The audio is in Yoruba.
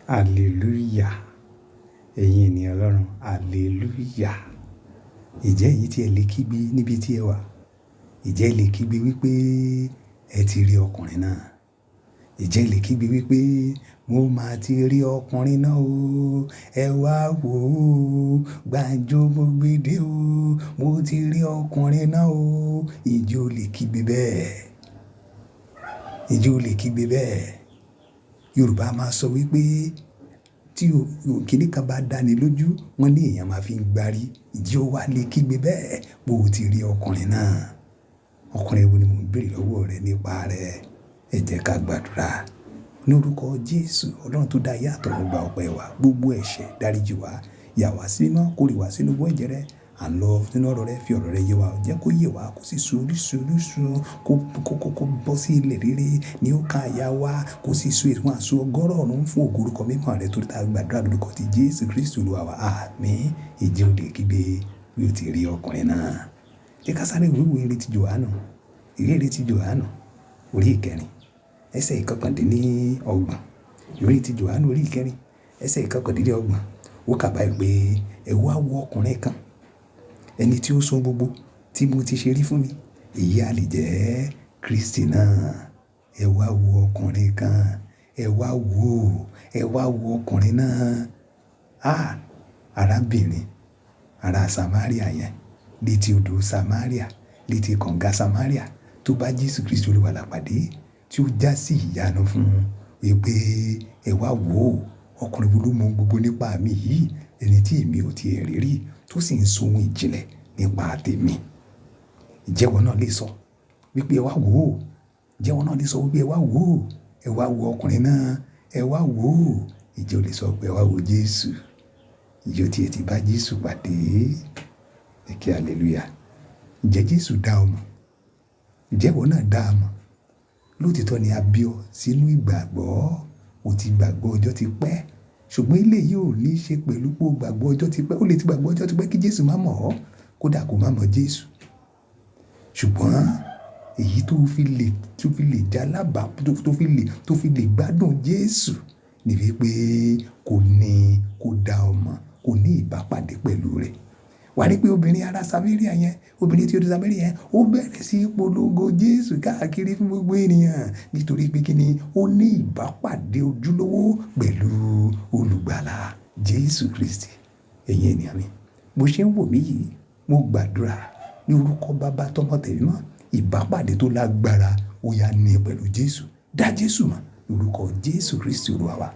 Hallelujah. Ẹ̀yin ènìyàn Ọlọ́run, hallelujah. Ǹjẹ́ ẹ̀yin tí ẹ lè kígbe níbi tí ẹ wà? Ǹjẹ́ ẹ lè kígbe wípé ẹ ti rí ọkùnrin náà? Ǹjẹ́ ẹ lè kígbe wípé mo máa ti rí ọkùnrin náà o. Ẹ wá wò ó, gbàǹjo mo gbe dé o. Mo ti rí ọkùnrin náà o. Ǹjẹ́ o lè kígbe bẹ́ẹ̀? Ǹjẹ́ o lè kígbe bẹ́ẹ̀? Yorùbá máa sọ wípé tí kíní kan bá dáni lójú, wọ́n ní èèyàn máa fi ń gbárí. Ǹjẹ́ o wá lè kígbe bẹ́ẹ̀ bó o ti rí ọkùnrin náà? Ọkùnrin wo ni mò ń béèrè lọ́wọ́ rẹ nípa rẹ̀? Ẹ jẹ́ ká gbàdúrà. Ní orúkọ Jésù, Ọlọ́run tó dá ayé àtọ̀run, gba ọpẹ́ wa, gbogbo ẹ̀ṣẹ̀ dáríjì wá, yà wá sí mímọ́, kórè wá sínú ìwọ ẹ̀jẹ̀ rẹ. À ń lọ nínú ọ̀rọ̀ rẹ, fi ọ̀rọ̀ rẹ yé wa, jẹ́ kó yé wa, kó sì so oríṣiríṣi, kó bọ́ sí ilẹ̀ rere ní ó ka àyà wa, kó sì so èso àso ọgọ́rọ̀ọ̀rún fún ògo orúkọ mímọ́ rẹ torí tá a gbàdúrà lórúkọ ti Jésù Kristi Olúwa wa. Àmín. Ǹjẹ́ o lè kígbe bí o ti rí ọkùnrin náà? Jẹ́ ká sáré wo ìwé ìrètí Jòhánù, ìwé ìrètí Jòhánù orí ìkẹrin, ẹsẹ̀ ìkọkàndínlọ́gbọ̀n. Ìwé ìrètí Jòhánù orí ìkẹrin, ẹsẹ̀ ìkọkàndínlọ́gbọ̀n. Ó kà báyìí pé ẹ wá wo ọkùnrin kan, ẹni tí ó sọ gbogbo tí mo ti ṣe rí fún mi. Èyí ha lè jẹ́ Kristi náà. Ẹ wá wo ọkùnrin kan, ẹ wá wò ó, ẹ wá wo ọkùnrin náà. Ah! Arábìnrin ará Samaria yẹn, létí odò Samaria, létí kànga Samaria tó bá Jésù Kristi Olúwa pàdé, tí ó jásí ìyanu fún un wípé ẹ wá wò ó, ọkùnrin wo ló mọ gbogbo nípa mi yìí, ẹni tí èmi ò tí ì rí rí tó sì ń sọ ohun ìjìnlẹ̀ nípa tèmi. Ǹjẹ́ ìwọ náà lè sọ wípé ẹ wá wò ó? Ǹjẹ́ ìwọ náà lè sọ wípé ẹ wá wò ó? Ẹ wá wo ọkùnrin náà, ẹ wá wò ó. Ǹjẹ́ o lè sọ pé ẹ wá wo Jésù? Ǹjẹ́ o tí ẹ ti bá Jésù pàdé? Ẹ ké hallelujah. Ǹjẹ́ Jésù dá ọ mọ̀? Ǹjẹ́ ìwọ náà dá a mọ̀? Lóòtítọ́ ni a bí ọ sínú ìgbàgbọ́. O ti gbàgbọ́ ọjọ́ ti pẹ́. Ṣùgbọ́n eléyìí ò ní ṣe pẹ̀lú pé o gbàgbọ́ ọjọ́ ti pẹ́. O lè ti gbàgbọ́ ọjọ́ ti pẹ́ kí Jésù má mọ̀ ọ́, kó dà kó má mọ̀ Jésù. Ṣùgbọ́n èyí tó fi lè jalábà, tó fi lè gbádùn Jésù ní wípé kò ní kó dá ọ mọ̀, kò ní ìbápàdé pẹ̀lú rẹ̀. Wà á rí pé obìnrin ará Samaria yẹn, obìnrin tí ó dé Samaria yẹn, ó bẹ̀rẹ̀ sí í polongo Jésù káàkiri fún gbogbo ènìyàn nítorí pé kíni ó ní ìbápàdé ojúlówó pẹ̀lú olùgbàlà Jésù Kristi. Ẹ̀yin ènìyàn mi, bó ṣe ń wò mí yìí, mo gbàdúrà ní orúkọ Baba, tọmọ, tẹ̀mí mọ́, ìbápàdé tó lágbára ó yá ní pẹ̀lú Jésù. Dá Jésù mọ̀ ní orúkọ Jésù Kristi Olúwa wa.